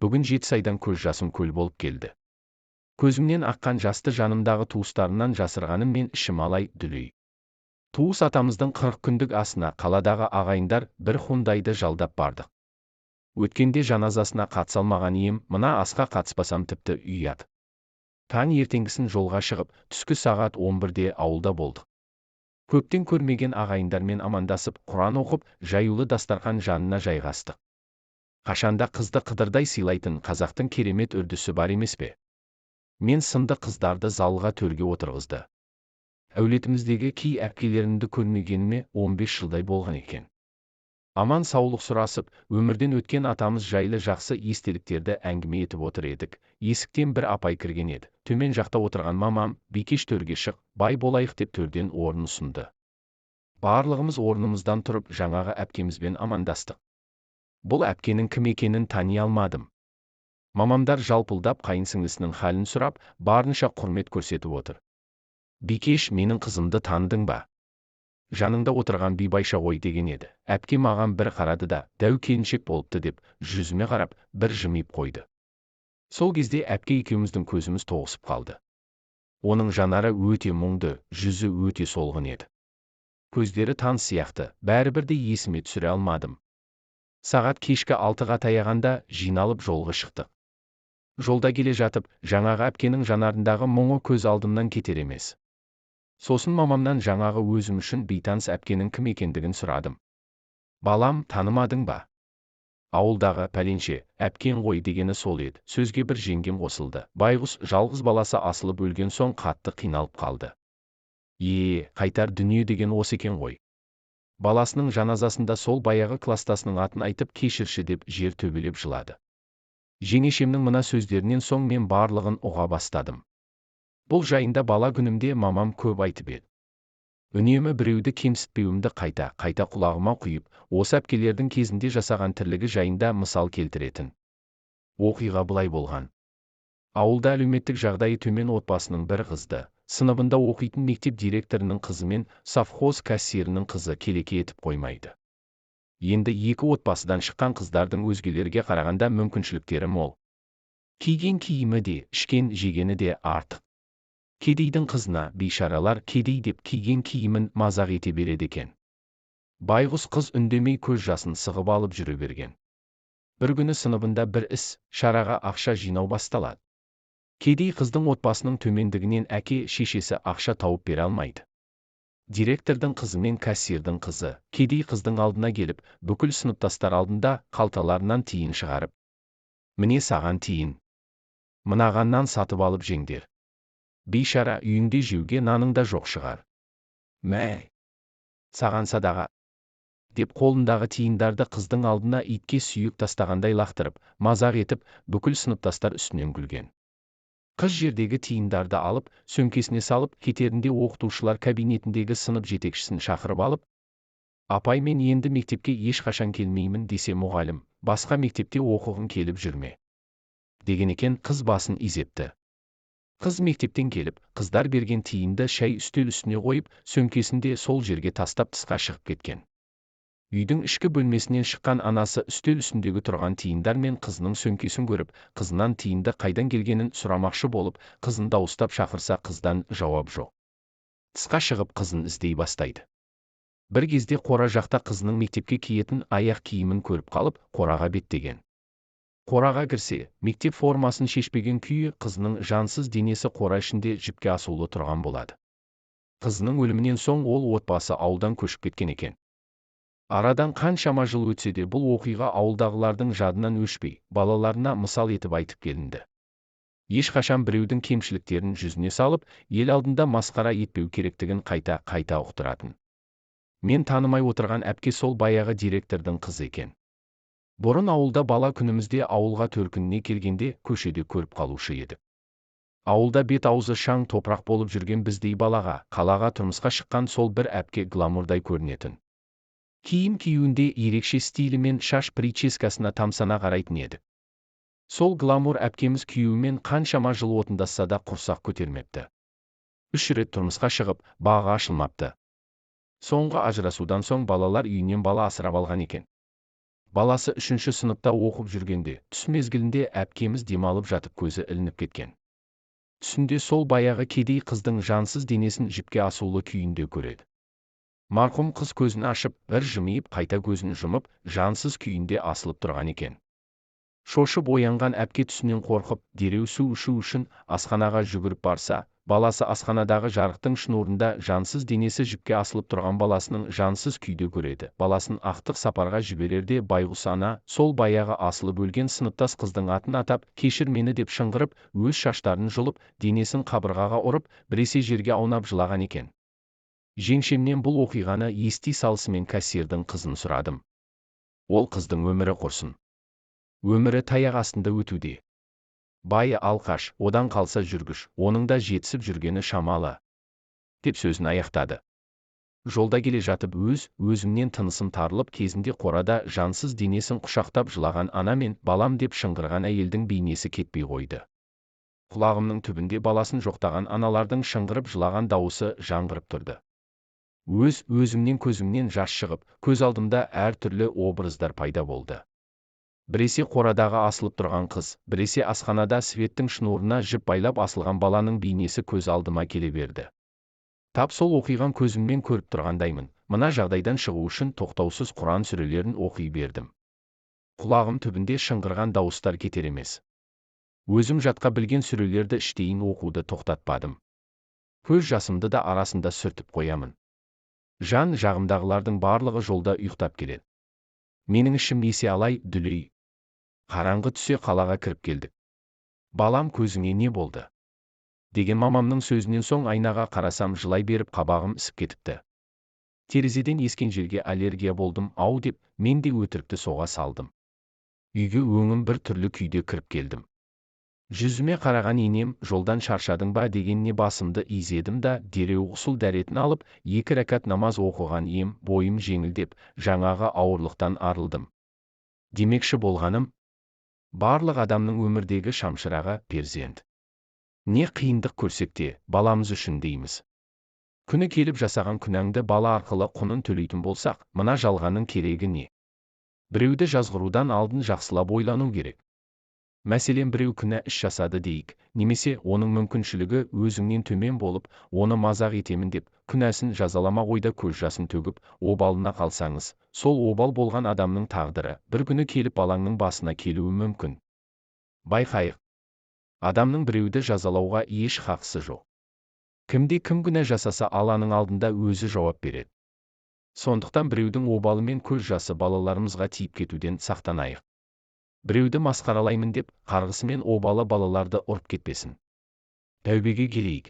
Бүгін Жетісайдан көз жасым көл болып келді. Көзімнен аққан жасты жанымдағы туыстарымнан жасырғаныммен, ішім алай дүлей. Туыс атамыздың 40 күндік асына қаладағы ағайындар бір Хундайды жалдап бардық. Өткенде жаназасына қатыса алмаған ем, мына асқа қатыспасам, тіпті ұят. Таң ертеңгісін жолға шығып, түскі сағат 11-де ауылда болдық. Көптен көрмеген ағайындармен амандасып, құран оқып, жаюлы дастархан жанына жайғастық. Қашанда қызды қыдырдай сыйлайтын қазақтың керемет үрдісі бар емес пе? Мен сынды қыздарды залға, төрге отырғызды. Әулетіміздегі кей әпкелерімді көрмегеніме 15 жылдай болған екен. Аман саулық сұрасып, өмірден өткен атамыз жайлы жақсы естеліктерді әңгіме етіп отыр едік. Есіктен бір апай кірген еді. Төмен жақта отырған мамам: «Бикеш, төрге шық, бай болайық», – деп төрден орын ұсынды. Барлығымыз орнымыздан тұрып, жаңағы әпкемізбен амандастық. Бұл әпкенің кім екенін тани алмадым. Мамамдар жалпылдап қайын сіңлісінің халін сұрап, барынша құрмет көрсетіп отыр. «Бикеш, менің қызымды таныдың ба? Жаныңда отырған Бибайша ғой», – деген еді. Әпке маған бір қарады да, «Дәу келіншек болыпты», – деп жүзіме қарап, бір жымиып қойды. Сол кезде әпке екеуміздің көзіміз тоғысып қалды. Оның жанары өте мұңды, жүзі өте солғын еді. Көздері таныс сияқты, бәрібір де есіме түсіре алмадым. Сағат кешкі 6-ға таяғанда жиналып, жолға шықтық. Жолда келе жатып, жаңағы әпкенің жанарындағы мұңы көз алдымнан кетер емес. Сосын мамамнан жаңағы өзім үшін бейтаныс әпкенің кім екендігін сұрадым. «Балам, танымадың ба? Ауылдағы пәленше әпкең ғой», – дегені сол еді, сөзге бір жеңгем қосылды: «Байғұс, жалғыз баласы асылып өлген соң қатты қиналып қалды. Е, қайтар дүние деген осы екен ғой. Баласының жаназасында сол баяғы кластасының атын айтып, кешірші деп жер төбелеп жылады». Жеңешемнің мына сөздерінен соң мен барлығын ұға бастадым. Бұл жайында бала күнімде мамам көп айтып еді. Үнемі біреуді кемсітпеуімді қайта қайта құлағыма құйып, осы әпкелердің кезінде жасаған тірлігі жайында мысал келтіретін. Оқиға былай болған. Ауылда әлеуметтік жағдайы төмен отбасының бір қызды, сыныбында оқитын мектеп директорының қызы мен совхоз кассирінің қызы келеке етіп қоймайды. Енді екі отбасыдан шыққан қыздардың өзгелерге қарағанда мүмкіншіліктері мол. Киген киімі де, ішкен жегені де артық. Кедейдің қызына бейшаралар кедей деп киген киімін мазақ ете береді екен. Байғұс қыз үндемей, көз жасын сығып алып жүре берген. Бір күні сыныбында бір іс шараға ақша жинау басталады. Кедей қыздың отбасының төмендігінен әке шешесі ақша тауып бере алмайды. Директордың қызы мен кассирдің қызы кедей қыздың алдына келіп, бүкіл сыныптастар алдында қалталарынан тиын шығарып: «Міне саған тиын. Мынаған нан сатып алып жеңдер. Бейшара, үйіңде жеуге наның да жоқ шығар. Мә, саған садаға», – деп қолындағы тиындарды қыздың алдына итке сүйек тастағандай лақтырып, мазақ етіп, бүкіл сыныптастар үстінен күлген. Қыз жердегі тиындарды алып, сөмкесіне салып, кетерінде оқытушылар кабинетіндегі сынып жетекшісін шақырып алып: «Апай, мен енді мектепке ешқашан келмеймін», – десе, мұғалім: «Басқа мектепте оқығың келіп жүр ме?» – деген екен. Қыз басын изепті. Қыз мектептен келіп, қыздар берген тиынды шай үстел үстіне қойып, сөмкесін де сол жерге тастап, тысқа шығып кеткен. Үйдің ішкі бөлмесінен шыққан анасы үстел үстіндегі тұрған тиындар мен қызының сөмкесін көріп, қызынан тиынды қайдан келгенін сұрамақшы болып, қызын дауыстап шақырса, қыздан жауап жоқ. Тысқа шығып, қызын іздей бастайды. Бір кезде қора жақта қызының мектепке киетін аяқ киімін көріп қалып, қораға беттеген. Қораға кірсе, мектеп формасын шешпеген күйі қызының жансыз денесі қора ішінде жіпке асулы тұрған болады. Қызының өлімінен соң ол отбасы ауылдан көшіп кеткен екен. Арадан қаншама жыл өтсе де, бұл оқиға ауылдағылардың жадынан өшпей, балаларына мысал етіп айтып келінді. Ешқашан біреудің кемшіліктерін жүзіне салып, ел алдында масқара етпеу керектігін қайта қайта ұқтыратын. Мен танымай отырған әпке сол баяғы директордың қызы екен. Бұрын ауылда бала күнімізде ауылға төркініне келгенде көшеде көріп қалушы едік. Ауылда бет аузы шаң топырақ болып жүрген біздей балаға қалаға тұрмысқа шыққан сол бір әпке гламурдай көрінетін. Киім киюінде ерекше стилі мен шаш прическасына тамсана қарайтын едік. Сол гламур әпкеміз күйеуімен қаншама жыл отындасса да, құрсақ көтермепті. Үш рет тұрмысқа шығып, бағы ашылмапты. Соңғы ажырасудан соң балалар үйінен бала асырап алған екен. Баласы 3-ші сыныпта оқып жүргенде, түс мезгілінде әпкеміз демалып жатып көзі ілініп кеткен. Түсінде сол баяғы кедей қыздың жансыз денесін жіпке асулы күйінде көреді. Марқұм қыз көзін ашып, бір жымиып, қайта көзін жұмып, жансыз күйінде асылып тұрған екен. Шошып оянған әпке түсінен қорқып, дереу су ішу үшін асханаға жүгіріп барса, баласы асханадағы жарықтың шнурында жансыз денесі жіпке асылып тұрған баласының жансыз күйде көреді. Баласын ақтық сапарға жіберерде байғұс ана сол баяғы асылып өлген сыныптас қыздың атын атап, кешір мені деп шыңғырып, өз шаштарын жұлып, денесін қабырғаға ұрып, біресе жерге аунап жылаған екен. Жеңшемнен бұл оқиғаны ести салысымен кассирдің қызын сұрадым. Ол қыздың өмірі құрсын. Өмірі таяқ астында өтуде. Байы алқаш, одан қалса жүргіш, оның да жетісіп жүргені шамалы, деп сөзін аяқтады. Жолда келе жатып өз, өзімнен тынысым тарылып, кезінде қорада жансыз денесін құшақтап жылаған ана мен балам деп шыңғырған әйелдің бейнесі кетпей қойды. Құлағымның түбінде баласын жоқтаған аналардың шыңғырып жылаған дауысы жаңғырып тұрды. Өз, өзімнен көзімнен жас шығып, көз алдымда әртүрлі образдар пайда болды. Біресе қорадағы асылып тұрған қыз, біресе асханада светтің шнурына жіп байлап асылған баланың бейнесі көз алдыма келе берді. Тап сол оқиған көзіммен көріп тұрғандаймын. Мына жағдайдан шығу үшін тоқтаусыз Құран сүрелерін оқи бердім. Құлағым түбінде шыңғырған дауыстар кетер емес. Өзім жатқа білген сүрелерді іштейін оқуды тоқтатпадым. Көз жасымды да арасында сүртіп қоямын. Жан жағымдағылардың барлығы жолда ұйықтап келеді. Менің ішім есе алай дүлей. Қараңғы түсе қалаға кіріп келдік. Балам, көзіңе не болды? Деген мамамның сөзінен соң айнаға қарасам, жылай беріп қабағым ісіп кетіпті. Терезеден ескен желге аллергия болдым ау деп, мен де өтірікті соға салдым. Үйге өңім бір түрлі күйде кіріп келдім. Жүзіме қараған енем, жолдан шаршадың ба дегеніне басымды изедім да, дереу ғұсыл дәретін алып, 2 рәкат намаз оқыған ем, бойым жеңілдеп, жаңағы ауырлықтан арылдым. Демекші болғаным, барлық адамның өмірдегі шамшырағы перзент. Не қиындық көрсек те, баламыз үшін дейміз. Күні келіп жасаған күнәңді бала арқылы құнын төлейтін болсақ, мына жалғанның керегі не? Біреуді жазғырудан алдын жақсылап ойлану керек. Мәселен, біреу күнә іс жасады дейік, немесе оның мүмкіншілігі өзіңнен төмен болып, оны мазақ етемін деп, күнәсін жазаламақ ойда көз жасын төгіп, обалына қалсаңыз, сол обал болған адамның тағдыры бір күні келіп балаңның басына келуі мүмкін. Байқайық. Адамның біреуді жазалауға еш хақысы жоқ. Кімде кім күнә жасаса, Алланың алдында өзі жауап береді. Сондықтан біреудің обалы мен көз жасы балаларымызға тиіп кетуден сақтанайық. Біреуді масқаралаймын деп, қарғысымен обалы балаларды ұрып кетпесін. Тәубеге келейік.